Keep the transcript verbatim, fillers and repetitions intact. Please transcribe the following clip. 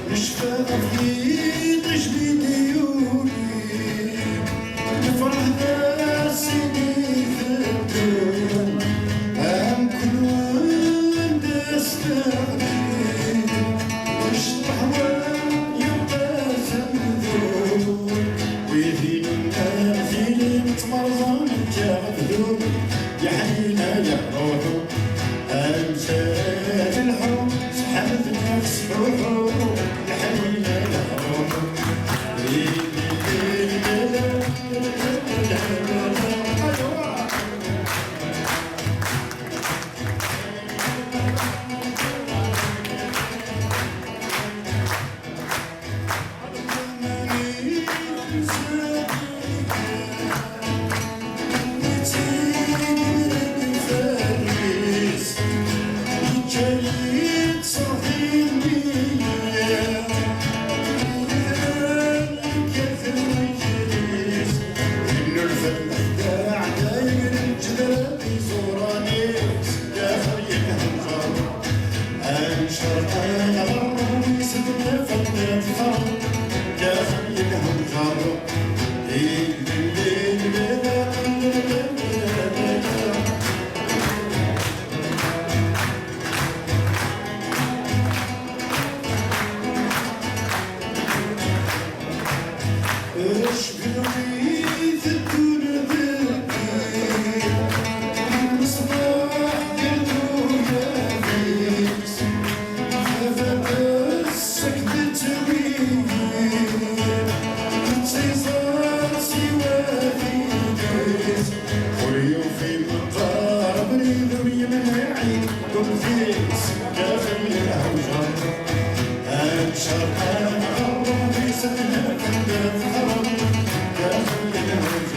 Necfa ɣef yiṭij mi d-yuli, nefreḥ d ass i d-iteddun, amkun wanda s-teɣli, ccḍeḥ wa yuqqas amdun, wid inundan tili nettmerẓen nekk aɣbdun, yeḥnin ay aḥruḥu. Amsat lḥu, sḥanet nefs ḥuḥu, lḥanin ay aḥruḥu. Ur yufi meqqar abrid ur yemneɛ, ddunit-is daxel lehwja. Ad cerqen ɣer Ṛṛumis ad naf anda txerreb daxel lehwja.